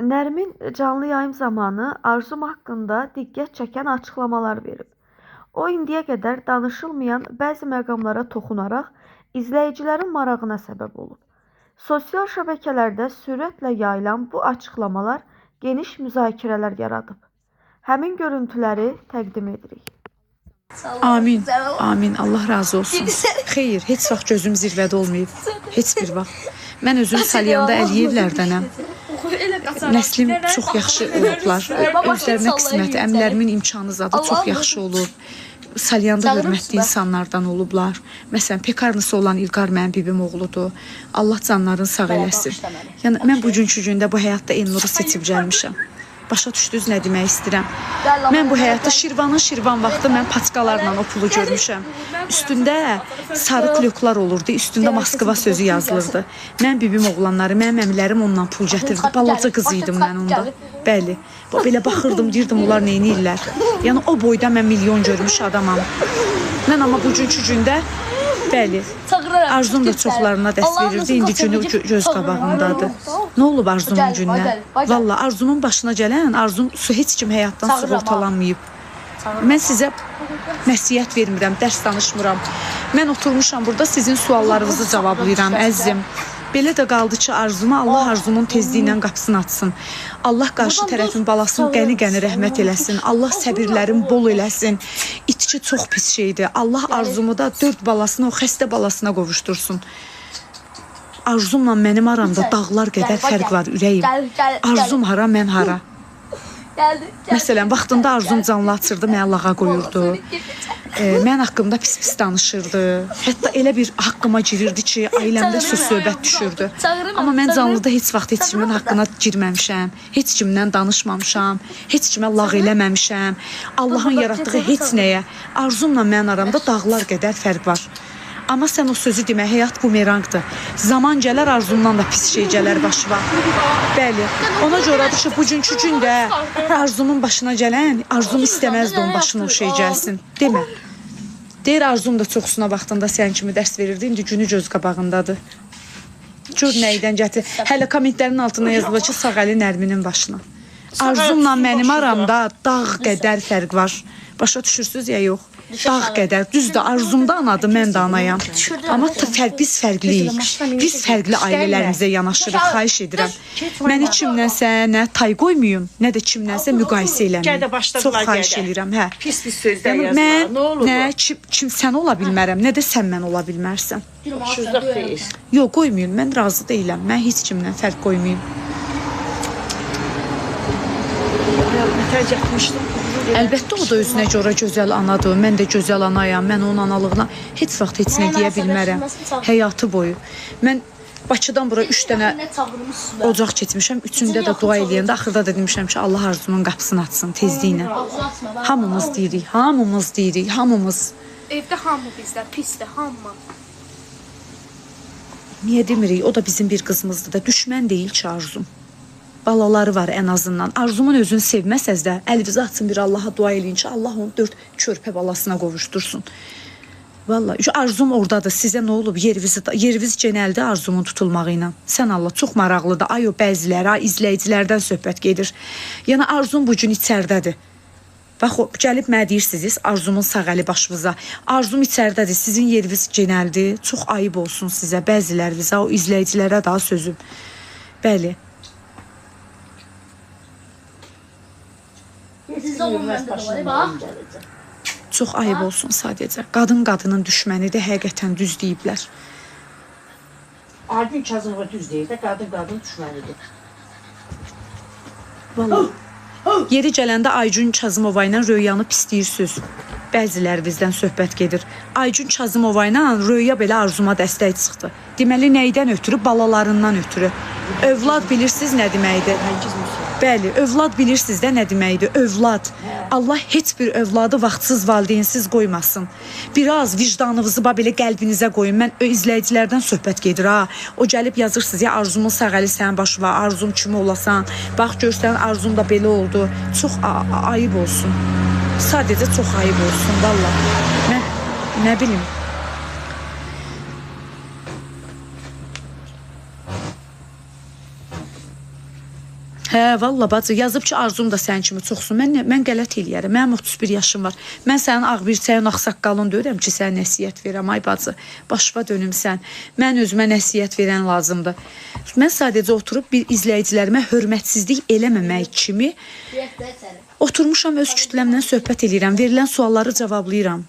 Nərmin canlı yayım zamanı Arzum haqqında diqqət çəkən açıqlamalar verib. O indiyə qədər danışılmayan bəzi məqamlara toxunaraq izləyicilərin marağına səbəb olub. Sosial şəbəkələrdə sürətlə yayılan bu açıqlamalar geniş müzakirələr yaradıb. Həmin görüntüləri təqdim edirik. Amin. Amin. Allah razı olsun. Xeyr, heç vaxt gözüm zirvədə olmayıb. Heç bir vaxt. Mən özüm Salyanda Əliyevlərdənəm. Nəslim çox yaxşı olublar. Özlərinə qismət, əmlərimin imkanı zadı çox yaxşı olub. Salyanda hörmətli insanlardan olublar. Məsələn, pekarnısı olan İlqar mənim bibim oğludur. Allah canlarını sağ eləsin. Yəni mən bugünkü gündə bu həyatda Elnuru seçib gəlmişəm. Başa düşdünüz nə demək istəyirəm? Mən bu həyatda Şirvanın Şirvan vaxtı mən paçkalarla o pulu görmüşəm. Üstündə sarı kloklar olurdu, üstündə Moskva sözü yazılırdı. Mən bibim oğlanları, mənim əmilərim ondan pul gətirdi. Balaca qız idim mən onda. Bəli. Belə baxırdım, deyirdim onlar nə edirlər. Yəni o boyda mən milyon görmüş adamam. Mən amma bugünkü gündə bəli, Arzum da çoxlarına dəst verirdi, indi günü göz qabağındadır. Nə olub Arzumun gününə? Valla Arzumun başına gələn, Arzum heç kim həyatdan sığortalanmayıb. Mən sizə nəsihət vermirəm, dərs danışmıram. Mən oturmuşam burada, sizin suallarınızı cavablayıram, əzizim. Belə də qaldı ki, Arzuma Allah Arzumun tezliyi ilə qapısını açsın. Allah qarşı tərəfin balasını qəni-qəni rəhmət eləsin. Allah səbirlərin bol eləsin. İtki çox pis şeydir. Allah Arzumu da 4 balasını, o xəstə balasına qovuştursun. Arzumla mənim aramda dağlar qədər fərq var, ürəyim. Arzum hara, mən hara. Məsələn, vaxtında Arzum canlı açırdı, mənə lağa qoyurdu. Mən haqqımda pis-pis danışırdı. Hətta elə bir haqqıma girirdi ki, ailəmdə söz-söhbət düşürdü. Amma mən canlıda heç vaxt heç kimin haqqına girməmişəm, heç kimdən danışmamışam, heç kimə lağ eləməmişəm. Allahın yaratdığı heç nəyə. Arzumla mən aramda dağlar qədər fərq var. Amma sən o sözü demə, həyat bumerangdır. Zaman gələr, Arzumdan da pis şey gələr başıma. Bəli, ona görədir ki, bugünkü gündə Arzumun başına gələn, Arzum istəməzdi onun başına o şey gəlsin. Demə. Deyir, Arzum da çoxsuna vaxtında sən kimi dərs verirdi, indi günü göz qabağındadır. Gör nəydən gətir. Hələ kommentlərin altına yazılır ki, sağ əli Nərminin başına. Arzumla mənim aramda dağ qədər fərq var. Başa düşürsünüz ya yox? Dağ qədər. Düzdür, Arzum da anadır, mən də anayam. Amma biz fərqliyik. Biz fərqli ailələrimizə yanaşırıq, xahiş edirəm. Məni kimdənsə nə tay qoymayın, nə də kimdənsə müqayisə eləməyin. Çox xahiş edirəm. Hə. Pis-pis sözlər yazırlar. Nə olur? Mən nə kim sən ola bilmərəm, nə də sən mən ola bilmərsən. Yox, qoymayın, mən razı deyiləm. Mən heç kimdən fərq qoymayın. Əlbəttə o da özünə görə gözəl anadır. Mən də gözəl anayam. Mən onun analığına heç vaxt heç nə deyə bilmərəm. Həyatı boyu. Mən Bakıdan bura 3 dənə ocaq getmişəm. Üçündə də dua eləyəndə axırda da demişəm ki, Allah Arzumun qapısını açsın tezliklə. Hamımız deyirik, hamımız deyirik, hamımız. Evdə hamı bizdə pisdir, hamı. Niyə demirik? O da bizim bir qızımızdır da. Düşmən deyil ki, Arzum. Balaları var ən azından. Arzumun özünü sevməsəz də əlinizi açın bir Allaha dua eləyin ki, Allah onu 4 körpə balasına qovuştursun. Vallahi Arzum oradadır. Sizə nə olub? Yeriniz genəldə Arzumun tutulmağı ilə. Sən Allah, çox maraqlıdır. Ay o bəziləri, ay izləyicilərdən söhbət gedir. Yəni Arzum bu gün içəridədir. Bax, gəlib mənə deyirsiniz, Arzumun sağ əli başınıza. Arzum içəridədir. Sizin yeriniz genəldir. Çox ayıb olsun sizə, bəzilərinizə, o izləyicilərə daha sözüm. Bəli. Çox ayıb olsun sadəcə. Qadın qadının düşmənidir, həqiqətən düz deyiblər. Aygün Kazımova düz deyir də, qadın qadının düşmənidir. Vallahi. Yeri gələndə Aygün Kazımova ilə Röyanı pisləyirsiniz. Bəziləri bizdən söhbət gedir. Aygün Kazımova ilə Röya belə Arzuma dəstək çıxdı. Deməli nəydən ötürü? Balalarından ötürü. Övlad bilirsiniz nə deməkdir? Bəli, övlad bilirsiniz də nə deməkdir? Övlad. Allah heç bir övladı vaxtsız, valideynsiz qoymasın. Biraz vicdanınızı belə qəlbinizə qoyun. Mən izləyicilərdən söhbət gedir ha. O gəlib yazırsınız ya Arzumun sağ əli sənin başına, Arzum kimi olasan. Bax görsən Arzum da belə oldu. Çox ayıb olsun. Sadəcə çox ayıb olsun valla. Mən nə bilim. Hə, Hə, valla bacı, yazıb ki, arzum da sənin kimi çoxsun. Mən qələt eləyərəm. Mənim 31 yaşım var. Mən sənin ağ birçəyin ağsaqqalın deyirəm ki, sənə nəsihət verəm ay bacı. Başıma dönüm sən. Mən özümə nəsihət verən lazımdır. Mən sadəcə oturub bir izləyicilərimə hörmətsizlik eləməmək kimi oturmuşam öz kütləmlə söhbət eləyirəm. Verilən sualları cavablayıram.